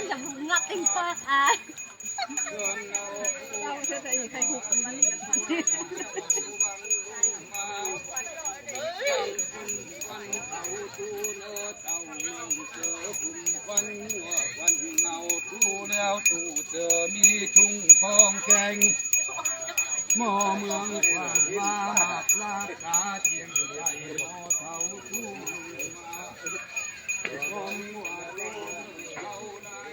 ຈະບຸກງັດເຕັມປາກອາຍ. ເຈົ້າເຮັດໃຫ້ໃຄຮຸກຢູ່ນີ້. ເຈົ້າເມືອງເຈີ ກຸມຄວັນຫົວຄວັນເງົາ ຕູ້ແລ້ວຕູ້ເຈີ ມີທຸງຂອງແຂງ ໝໍເມືອງຂວາງມາຮັກລາຊາຈຽງໃຫຍ່ ໝໍເຖົ້າຊູມາ ຂອງຫົວເຮົາໄດ້.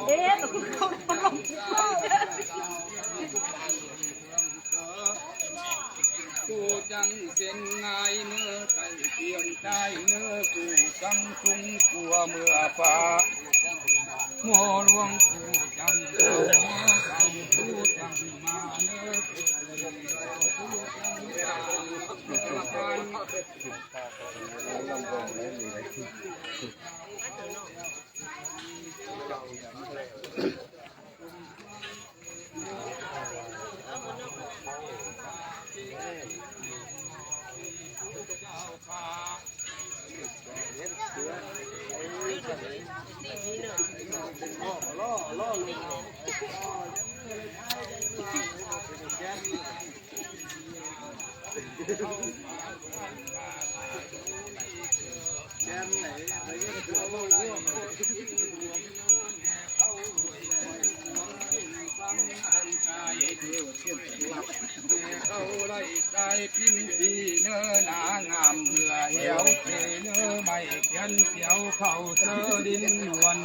ເອະ ເຂົາ ເຂົາ ກູຈັງເຊັ່ນງ່າຍເນີ ໃສ່ປ່ຽນຕາຍເນີ ກູຈັງຊຸງກົວເມືອຟ້າ ໝໍຫຼວງກູຈັງເຈົ້າ ໝໍສັງກູຈັງມາເນີ ກູຈັງເຈົ້າ ກູຈັງມາ. ເຂົາໄດ້ໃສ່ປິ່ນທີ່ເນີ ນາງາມເຫຼືອແຫວເປເນີ ໄມ້ຂຽນຂຽວເຂົ້າເຊີດິນນວນ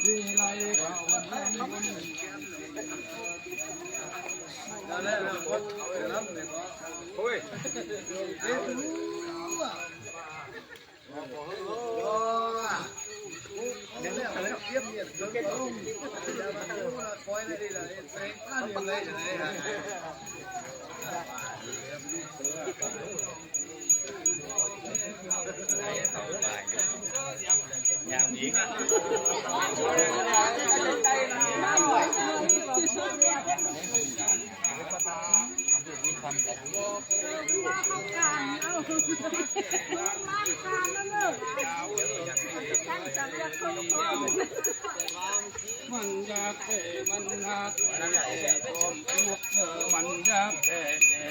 ວິໄລເຂົ້າເມືອງບຸນ. ໂອ້ຍ. ມັນຢາກແຕ່ ມັນຮັກແຕ່ ຄວາມທຸກເດີ ມັນຢາກແຕ່ ແຕ່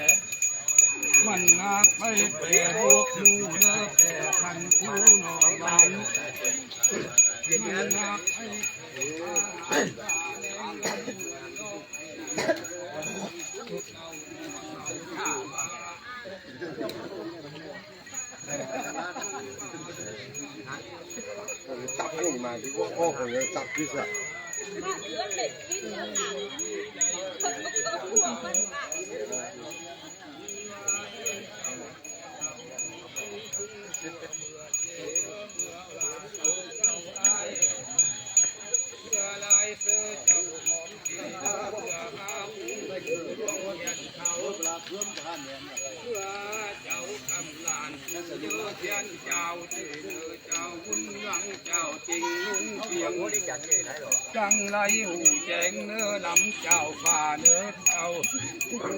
ມັນຮັກໄປແປບວກໝູ່ເດີ ແຕ່ຄັນຄູນອກບ້ານ ມັນຮັກໄປ ເອີ ຕັບລົງມາທີ່ວ່າອອກເລີຍ ຕັບທີ່ສະ ເຈົ້າຄຳຫຼານ ເຈົ້າເດີ ເຈົ້າບຸນຫວັງ ເຈົ້າເຕັງລຸງພຽງ ຈັ່ງໄດ້ຮູ້ແຈ້ງເນີ ນຳເຈົ້າຟ້າເນີ ເຈົ້າ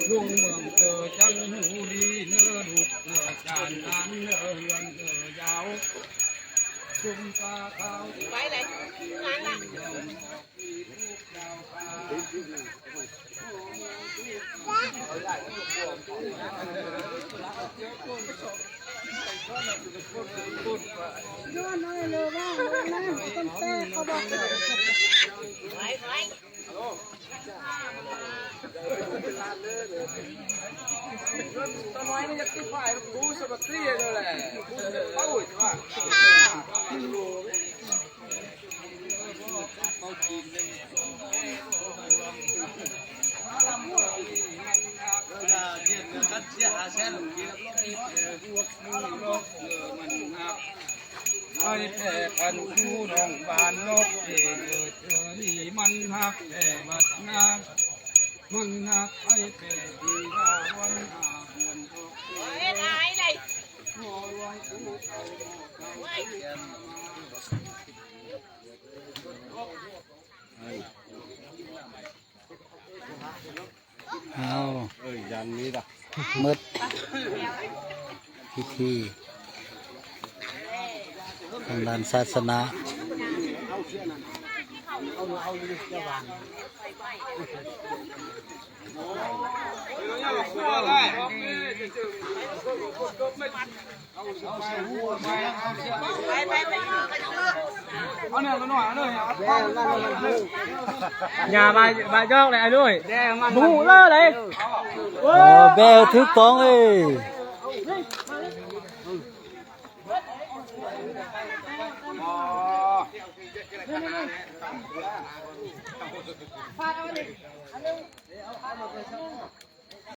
ລຸງເມືອງເກີ ຈັ່ງຮູ້ດີເນີ ລູກເກີດຈານນານເນີ ເຮືອນເກີດຍາວ ຊຸມປາຂາວ ໄປເລີຍ ງານລະ. ຍ້ອນເອົາເລີຍວ່າ ວ່ານັ້ນ ຕັ້ງແຕ່ເຂົາບອກ ຕານ້ອຍມັນຢາກຕິດໄຟ ກູສະບັດຕີໂດແລະ ເອົາ ໄປແຕ່ຄັນຄູນ້ອງບ້ານ ມັນຮັກແຕ່ວັດນາ ມັນຮັກໃຜແຕ່ທີ່ລາວັນອາ ເອີຍ ຫຼາຍ ຫຼາຍ ໂອ້ຍ ເອົາ ເອີຍ ຢັນນີ້ລະ ໝົດພິທີທາງດ້ານສາສະໜາ. ຢ່າມາ ມາຢອກເລີຍອ້າຍນ້ອຍ ບໍ່ຮູ້ເລີຍເດ້. ໂອ້ ແບຖືກຕ້ອງເອີຍ. ພາດເອົາເດ້.